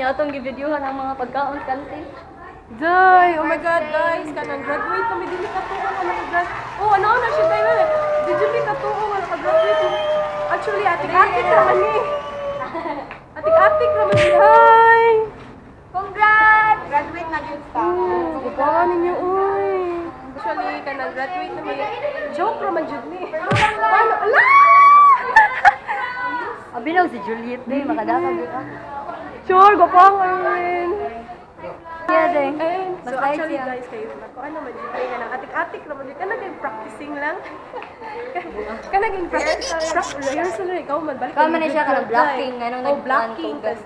Nya atong givideohan ang mga pagkaon kanti. Day, oh my God, guys, kanang graduate kami, dili katuo nga nakagrad. Oh, ano na siya tayo eh. Dili mi katuo nga nakagraduate. Actually, atik-atik raman ni. Atik-atik raman ni. Hi! Congrats! Graduate na jud ta. Gubahan ninyo, uy. Actually, kanang graduate na may joke raman jud ni. Paano? Ala! Abi na si Juliet day makadakag ka. Sure, gwapo ang. Yeah, day. And, so Basta actually siya. Guys, kayo ko ano man jud kay kanang atik-atik raman jud kanang kay practicing lang. Kanang yung practice rehearsal rin ikaw man balik. Kama na siya kanang blocking, anong Oh, blocking nag- tas.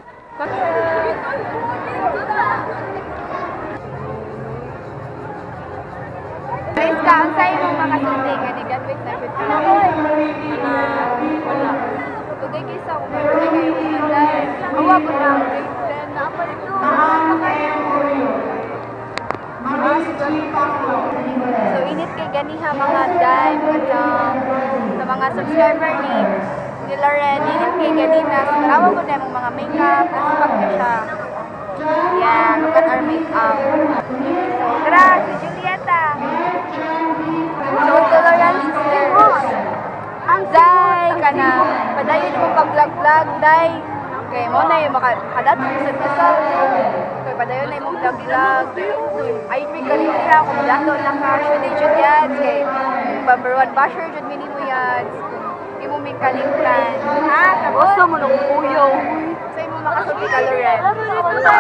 Guys, ka ang sa imong makasulti nga ni graduate na jud ka. Wala. Tugay kaysa ako kayo kayo manday. Awa ko na ang grade 10 na pa ito. So init kay ganiha mga day, mga jam, sa mga subscriber ni Lauren, init kay ganina. So tarawa ko na imong mga makeup, kasi pag na siya. Yeah, look at our makeup. So tara, si Julieta. So to Lauren's sisters. Day, kana padayon mo pag-vlog-vlog, day. Okay, mo na yung makadatong sa kasal. Okay, padayon na yung vlog-vlog. Ay, may kalimra kung dato lang ka. Actually, jud yan. Kay number one basher, jud mini mo yan. Di mo may kalimran. Ha? Tapos, Gusto mo nung kuyo. sa imo makasulti ka, Loren.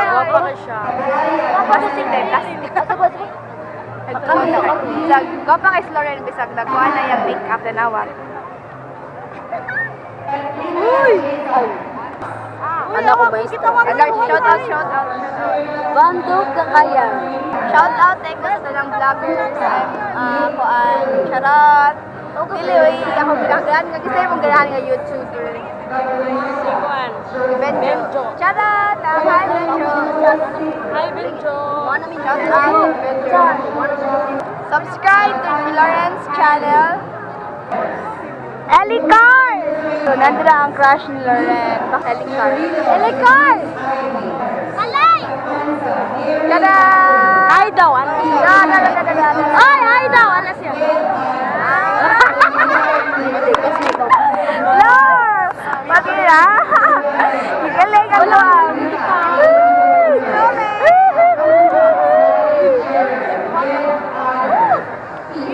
Gwapa ka siya. Plastic day, plastic. Bisag, gwapa kay si Loren, bisag nagkuha na yung make-up na nawa. Ano ko ba ito? Agar, shout out, shout out. Bandog ka kaya. Shout out thank you sa tanang vloggers. I'm kuan charot. Dili oy ako ginagahan nga kasi imong ganahan nga YouTuber. Si Juan. Si Benjo. Charot! Hi Benjo. Hi, Benjo. Shout out Benjo. Subscribe to Lawrence channel. Ellie Carr! So, nandun na ang crush ni Lauren. Ellie Carr. Ellie Carr! Alay! Tada! Hi daw, ano? Da, da, da, da, da, da. Ay, hi daw, alas siya. Lor! Bakit ah? Galing ang luwag.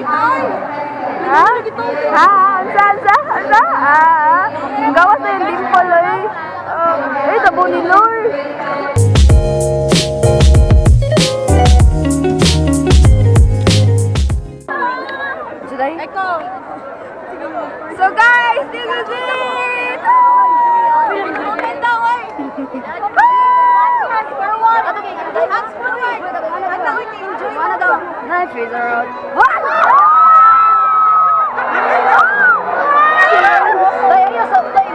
Ha? Ha? Ansa, ansa, ansa? Ah, gawas na yung dimple, oy. Ay, tabo ni Lor. Eko. So guys, this is it! Comment daw, oy! Hands forward! Hands forward! Ano daw? Knife is around. Day, ayaw sa day.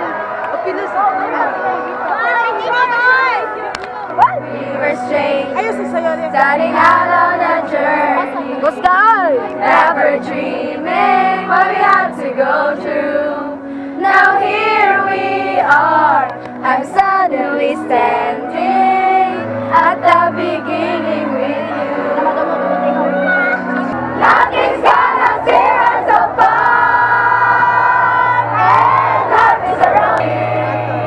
We were strange, Ayos sa sayo niya. starting out on a journey. Gusto ay. Never dreaming what we had to go through. Now here we are. I'm suddenly standing at the beginning with you. Nothing's gonna tear us apart. And life is around with you.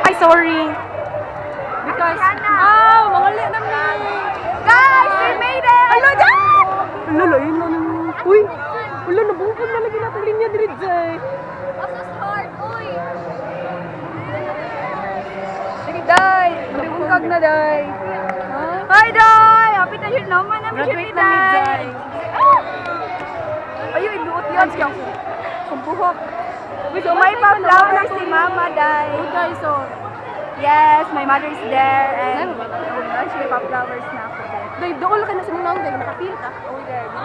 Ay, sorry. Because, ah, mangali na mi. Guys, we made it! Ala, dyan! Ala, lain na naman. Uy, wala, nabungkag na lagi natong linya diri, Jay. Sige, Day! Bungkag na, Day! Hi, Day! Happy na siya naman namin siya Graduate ni na mi, Day! Jay. Ayun, iluot yan siya. Ang buhok. So, may pa-flowers si Mama, Day. Guys, so, Yes, my mother is there and siya may pa-flowers na ako, Day. Day, dool ka na sa mga day, nakapil ka.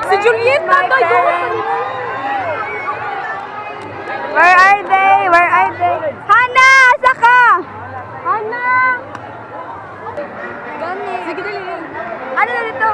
Si Julieta, My day, dool ka parents. na. Where are they? Where are they? Hana! Asa ka? Hana! Gani. Sige, dali. Ano na dito?